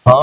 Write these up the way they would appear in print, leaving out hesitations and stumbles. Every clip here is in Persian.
آی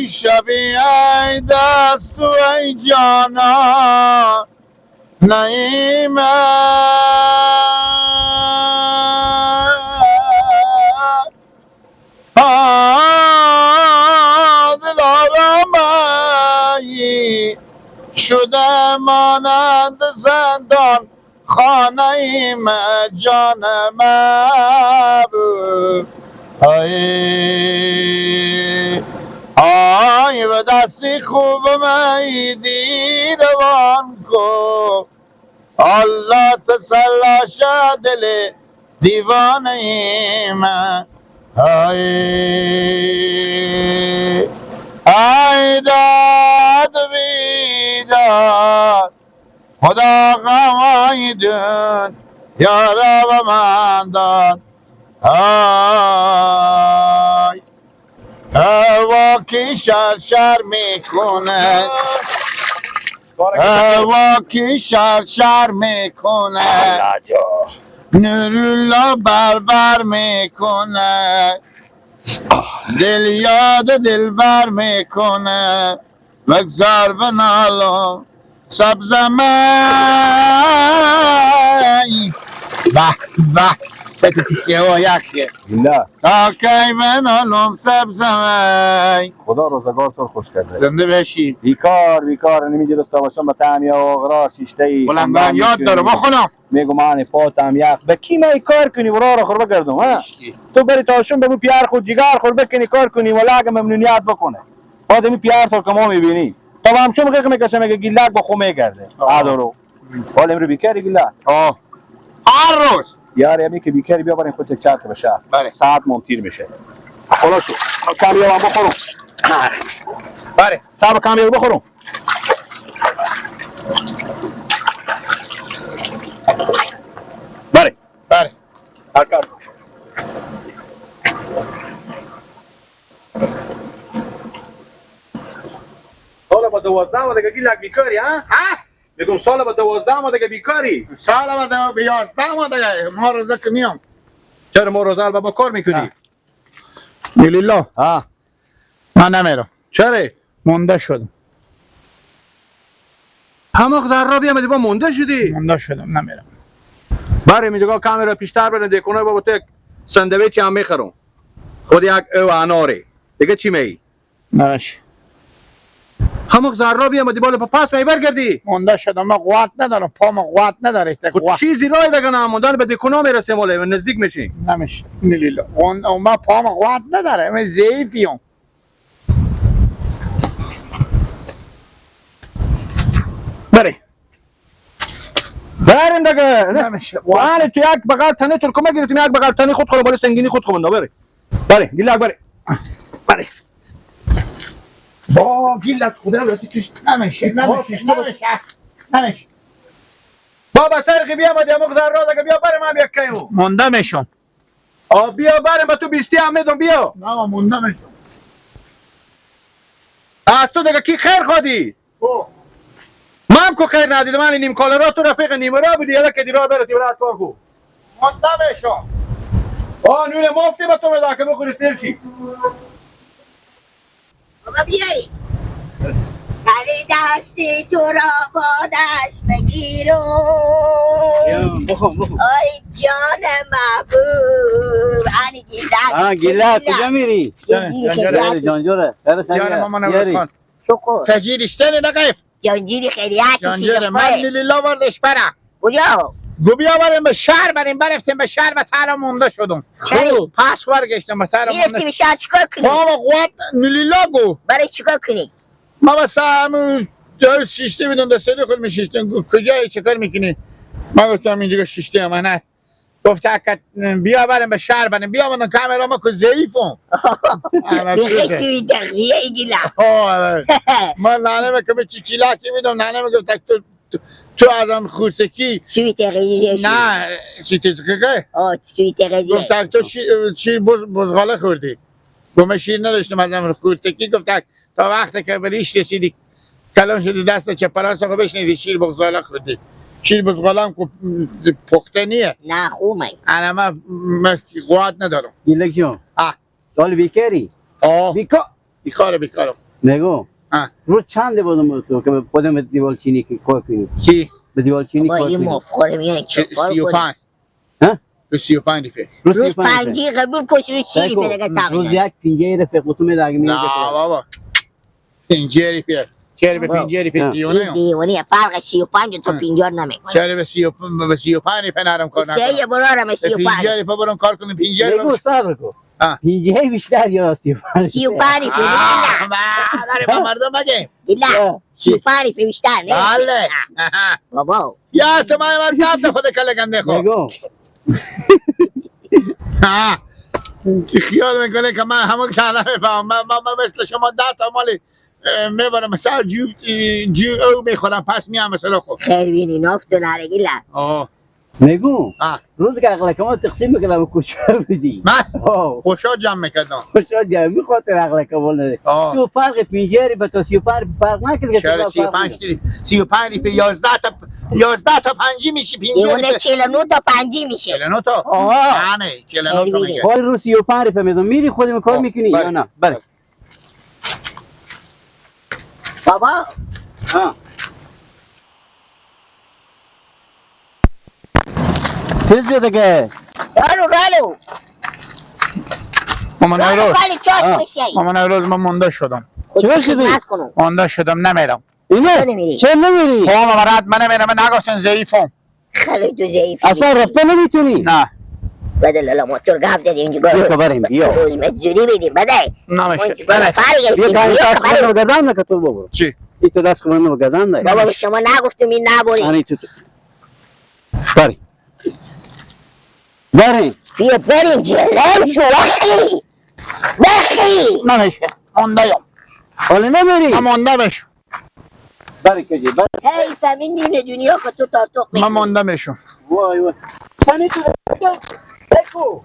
شبی ای دست و ای جانا نعیمه دل شده مانند زندان خانه ایم جان محبوب. آی آی به دستی خوب میدی روان کو الله تسلا دل دیوانه ایم. آی آی داد بیداد خدا غمایدون یارا به من داد. آی هوا کی شر شر میکنه، هوا کی شر شر میکنه، نورالله بربر میکنه، دل یاد دلبر میکنه، بگذار بنالم سبزم. به به یه یکیه تا کی بنالم سبزم. خدا روزگار تو خوش کرده، زنده بشی. بیکار بیکار نمیدونسته باشم به تعم یا آغرا شیشته ای بلند یاد دارم بخونم میگم من پاتم یخ به کی می کار کنی ورا را خور بگردم ها. تو بری تاشون به پیار خود جگر خور بکنی کار کنی ولا اگه ممنونیت بکنه بعد می پیار تو که ما میبینی تا همچون غیق میکشه میگه گیلک با خو میگرده ادارو حال امرو بیکاری گیلک آه هر روز یار یمی که بیکاری بیا بریم خودت چرخ به شهر ساعت ممتیر میشه. خلاص شو کامیاب بخورم بله صاحب کامیاب بخورم. بله بله حرکت. سال با 12 ماه دیگه گیلک بیکاری ها؟ ها؟ میگم سال با 12 ماه دیگه بیکاری. سال با 11 ماه دیگه ما روزه که میام. چرا ما روزه با کار میکنی؟ لیلا ها من نمیرم. چرا؟ مونده شدم. همه ذره بیامدی با مونده شدی؟ مونده شدم نمیرم. بله میگه کامرا پیشتر برن دکنه بابا تک ساندویچ هم میخرم. خود یک او اناره. دیگه چی می؟ نشه. همه ذره بیامدی بالا پاس می برگردی؟ مونده شدم من قوت ندارم، پام قوت نداره. خود چیزی رای دیگه نه موندن به دکنه میرسیم ولی نزدیک میشیم. نمیشه. لیلا اون من پام قوت نداره، من ضعیفیم. بله. بریم دیگه. نمیشه. ولی تو یک بغل تنه ترکمه گرفتیم، یک بغل تنه خود خورم بالا سنگینی خود خورم بره. بله گیلک بره. بله. با گیلک خدا راستی توش نمیشه نمیشه نمیشه نمیشه. بابا سرقی بیا مدی امو ذره دیگه بیا بره من بیا کیمو. مونده میشم. آ بیا بره با تو 20 هم میدم بیا. نه مونده میشم. از تو دیگه کی خیر خودی؟ من کو خیر ندیدم، من نیم کاله را تو رفیق نیمه را بودی یالا که دیرا بره تیبره از کار کو مونده میشم. آه نون مفتی به تو بده که بخوری سیر شی. بابا بیایی سر دستی تو را با دست بگیرم. بخون بخون. آی جان محبوب انی گیلک. آه گیلک کجا میری؟ جانجوره. جان مامان نوروز شکر. تجیرشتن نقیف. جانجیری خیریتی جانجیره من لیلا وردش برم. کجا؟ گو بیا بریم به شهر بریم برفتیم به شهر به ترم مونده شدم. چرا؟ پس برگشتم به ترم مونده. میرفتیم به شهر چیکار کنی؟ بابا قوت لیلا گو. برای چیکار کنی؟ ما بس همون جای شیشته بودم در سری خود میشیشتم. کجایی چیکار میکنی؟ من گفتم اینجا شیشته من نه. گفت بیا بریم به شهر بریم بیا من کامرا ما که ضعیفم. بیخی سوی تغذیه ایگیلا. من ننه میگم چی چیلاکی میدم ننه میگم تو ازم خورتکی سوی تغذیه نه سوی تغذیه. آه سوی تغذیه. گفت تو شیر بزغاله خوردی. گفت شیر نداشتم ازم خورتکی. گفت تا وقتی که به ریش رسیدی کلام شدی دست چپراست خو بشنیدی شیر بزغاله خوردی. شیر بزغاله هم پخته نیه. نه خومه. انا من قوت ندارم. گیلک جون حال بیکاری؟ آه بیکار بیکاره بیکارم. نگو آه. روز چند بودم تو که خودم دیوال چینی که کار کنی؟ چی؟ به دیوال چینی با کار این کنی؟ مفخوره میانه چه کار کنی؟ 35. ها؟ رو 35 ریپه. روز روز 35 پنجی قبول کش روز چی نگو، ریپه دیگه روز تقریبا. یک پینجه رفیق بوتو میده اگه میده نه بابا 50 ریپه. چهل به 50 ریپه دیونه. این دیوانه فرق 35 تا 50 نمیکنه. چهل به 35 ریپه نرم کار نکنم. سه برارم 35. 50 ریپه برم کار کنم 50 نگو ریپه. صبر کن. پینجه بیشتر یا 35؟ 35 ریپه نه. نه با مردم بگیم. نه 35 ریپه بیشتر نه. بله. بابا یا تو من من خود کله گنده خو. نگو. ها چی خیال میکنه که من همون کلا میفهمم. من مثل شما 10 تا مالی میبرم مثلا جو جو او میخورم پس میام مثلا خب. خیر بینی نفت و نارگیلا. آه. نگو. روز که عقل کمال تقسیم میکردم کجا بودی؟ من خوشا جمع میکردم. خوشا جمع میخاطر عقل کمال نده. تو فرق 50 به تا 35 فرق نکرد. چرا 35 35 ریپه 11 تا 11 تا پنجی میشه 50 ریپه. 49 تا پنجی میشه. 49 تا. نه 49 تا میگه. حال رو 35 ریپه میدم میری خودم کار میکنی یا نه؟ بله. بابا. ها. تیز بیا دیگه. رالو رالو. مامان نوروز. مامان نوروز من مونده شدم. چرا شدی؟ مونده شدم نمیرم. اینه؟ چرا نمیری؟ بابا من رد من نمیرم. من نگفتن ضعیفم. خیلی تو ضعیفی. اصلا رفته نمیتونی. نه. بدل الان موتور گاف زدی اینجا گاف. بیا بریم بیا. روز مجوری میدیم بده. نمیشه. بله. بیا دست خودم گردن نکن تو بابا. چی؟ این تو دست خودم گردن نه. بابا به شما نگفتم این نبری. آره تو. بریم. بریم. بیا بریم جلو شو وقتی. وقتی. نمیشه. مونده یم. حالا نمیری. من مونده بشم. بری کجی بری. حیف این دین دنیا که تو تارتوق میکنی. من مونده میشم. وای وای. تنی تو بگو.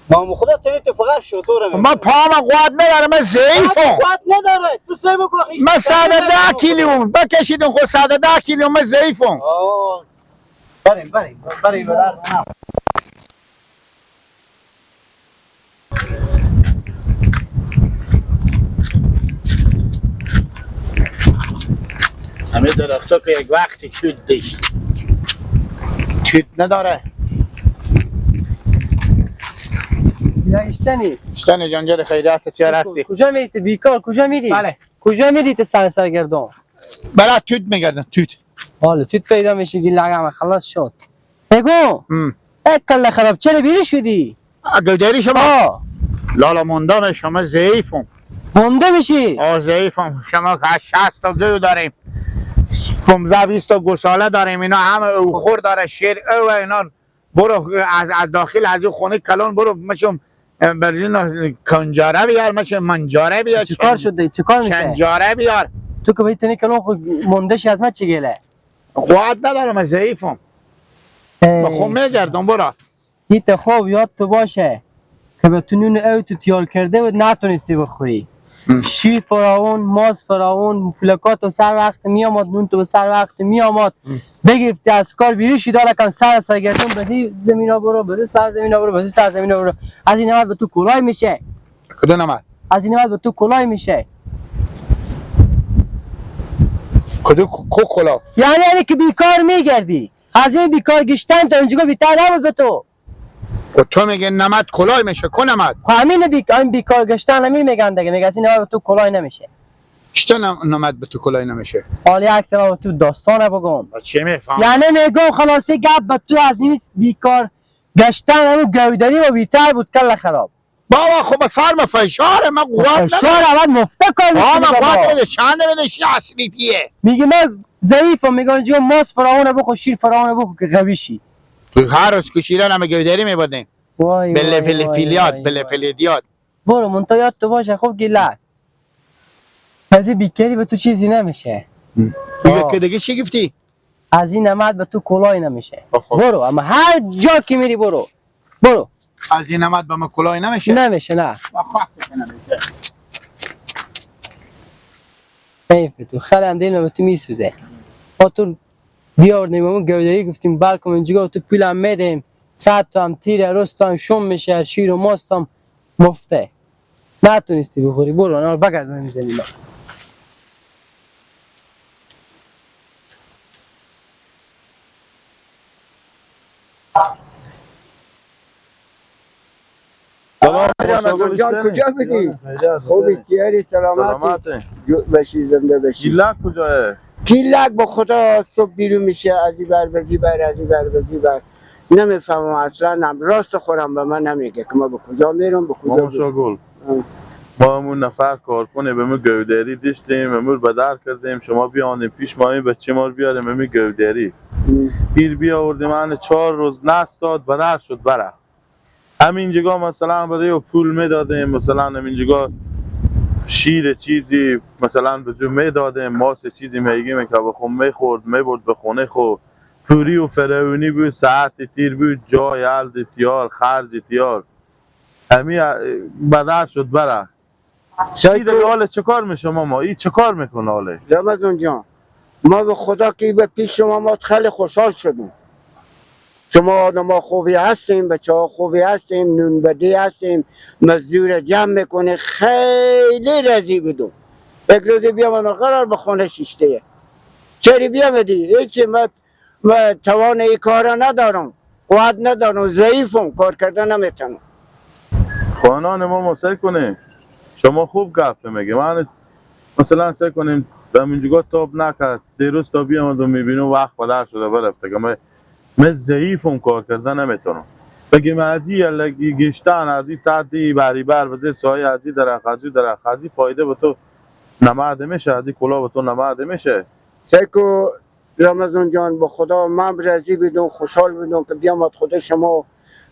نام خدا تنی تو فقط شطوره. من پاهم قوت نداره. من ضعیفم. قوت نداره. تو سه بکن. من 110 کیلو بکشیدم خود 110 کیلو من ضعیفم. بریم بریم بریم بریم. همه درختا که یک وقتی توت داشت توت نداره. اشتنی اشتنی جانجر خیریت چه هستی؟ کجا میری تو بیکار؟ کجا میری؟ بله. کجا میری تو سر سرگردان؟ برای توت میگردم توت. حالا توت پیدا میشه گیل لگم خلاص شد. بگو یک کله خراب چرا بیری شدی؟ گودری شما؟ لالا مونده شما ضعیفم. مونده میشی؟ آه ضعیفم. شما 60 تا زو داریم 15 20 تا گوساله داریم اینا همه او خور داره شیر او اینا برو از داخل از خونه کلان برو مشم برلین کنجاره بیار مشم منجاره بیار. چیکار شده؟ چیکار میشه؟ کنجاره بیار. تو که باید تنی کلان خود مونده شی از من چه گله؟ قوت ندارم من ضعیفم. با خود میگردم برو. هیت خوب یاد تو باشه که به تو نون او تو تیال کرده بود نتونستی بخوری. شیر فراون، ماست فراون، پولکات تو سر وقت میامد، نون تو به سر وقت میامد. بگرفتی از کار بیری شی داره کن سر سرگردون به هی زمینا برو، به سر زمینا برو، به سر زمینا برو. از این نمد به تو کلاه میشه. کدوم نمد؟ از این نمد به تو کلاه میشه. کدوم کو کلاه؟ یعنی که بیکار میگردی. از این بیکار گشتن تا اینجا بیتر نبود به تو. خب تو میگه نمد کلاه میشه کو نمد؟ خب همین بیکار گشتن همین میگن دیگه، میگه از این نمد به تو کلاه نمیشه. چطور نمد به تو کلاه نمیشه؟ حالا عکس من به تو داستانه بگم. چه میفهم؟ یعنی میگم خلاصه گپ به تو از این بیکار گشتن همون گودری و بیتر بود کل خراب. بابا خب سر فشاره من قوت ندارم. فشار اول مفته کار میکنی بابا. بابا. قوت بده چند بده 60 ریپیه. میگه من ضعیفم میگم اینجا ماست فراونه بخور شیر فراونه بخور که قوی شی. تو هر روز کشیدن همه گودری میبودیم. وای بله فل فیلیات بله فلیدیات. برو منتها یاد تو باشه خب گیلک. از این بیکاری به تو چیزی نمیشه. دیگه که دیگه چی گفتی؟ از این نمد به تو کلاه نمیشه. برو اما هر جا که میری برو. برو. از این نمد به ما کلاه نمیشه؟ نمیشه نه. نمیشه. حیف تو خیلی هم دلم به تو میسوزه. ما تو بیاردیم اون گودری گفتیم بلکم اینجا تو پول هم میدیم 100 تا هم تیر روز تا هم شم میشه شیر و ماست هم مفته نتونستی بخوری، برو انا بگردم میزنی. سلام جان، کجا بودی؟ خوبی تیاری؟ سلامتی بشی، زنده بشی. گیلک کجاه؟ گیلک با خدا صبح بیرون میشه، از این بر بزی بر، از این بر بزی بر، نمیفهمم اصلا. راست خورم به من نمیگه که ما به کجا میرم به کجا. ماما گل، ما همون نفر کار کنه به ما گودری داشتیم، امور بدر کردیم، شما بیانیم پیش ما این بچه ما رو بیاریم امی گودری پیر بیاوردیم، من 4 روز نستاد بدر شد بره. همین جگاه مثلا برای پول میدادیم، مثلا همین جگاه شیر چیزی مثلا به جو میدادیم، ماس چیزی میگیم که بخون میخورد میبرد به خونه. خو پوری و فرعونی بود، ساعت تیر بود، جای علد تیار، خرج تیار، همین بدر شد بره. این دیگه حاله چه کار میشه ماما؟ این چه کار میکنه حاله؟ رمضان جان، ما به خدا که به پیش شما ما خیلی خوشحال شدیم. شما آدم خوبی هستیم، بچه ها خوبی هستیم، نون بدی هستیم، مزدور جمع میکنه، خیلی راضی بودم. یک روزی بیام قرار به خانه شیشته چری بیامدی؟ هیچی، من توان این کار ندارم، قوت ندارم، ضعیفم، کار کردن نمیتونم. خانان ما مسای کنه شما خوب گفته میگه. من مثلا سعی کنیم همینجوگاه تاب نکرد، دیروز تا بیامد و میبینم وقت بدر شده برفته که من ضعیفم، کار کردن نمیتونم. بگیم از این گشتن، از این تعدی بری بر وزیر سایه، از این درخت، از این درخت، از این فایده به تو نمرده میشه، از این کلاه به تو نمرده میشه. سیکو رمضان جان، با خدا من راضی بودم، خوشحال بودم که بیام از خود شما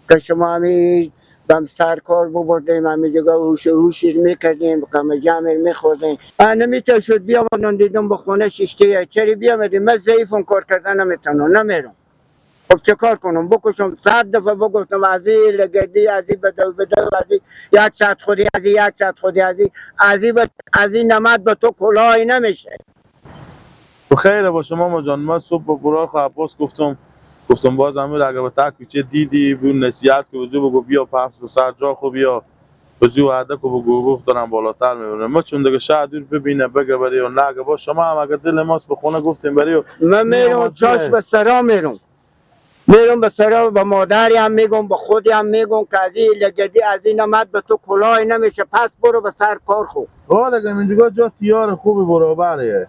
که شما همین بم سرکار ببردیم، همین جگاه هوش هوش میکردیم، کم جمع میخوردیم. نمیتونم شد بیام دیدم به خانه شیشته چری بیامدیم، من ضعیفم، کار کردن نمیتونم، نمیرم. خب چه کار کنم؟ بکشم 100 دفعه بگفتم از این لگدی، از این بدو بدو، از این 1 ساعت خودی، از این 1 ساعت خودی، از این نمد به تو کلاهی نمیشه. تو خیره با شما ما جان. ما صبح با براخ و عباس گفتم باز امیر اگه به تک کوچه دیدی بون نصیحت که بزو بگو بیا پفز و سر جا خو بیا بزو وعده که بگو گفت دارم بالاتر میبرم. ما چون دیگه شاید دور ببینه بگه بری و نگه با شما هم اگه دل ماست به خونه گفتیم بری و من میرم چاش به سرا میرم، میرم به سرا، به مادری هم میگم، به خودی هم میگم که از این لگدی، از این نمد به تو کلاهی نمیشه، پس برو به سر کار خو. آه دیگه اینجا جا تیار خوبی برابریه.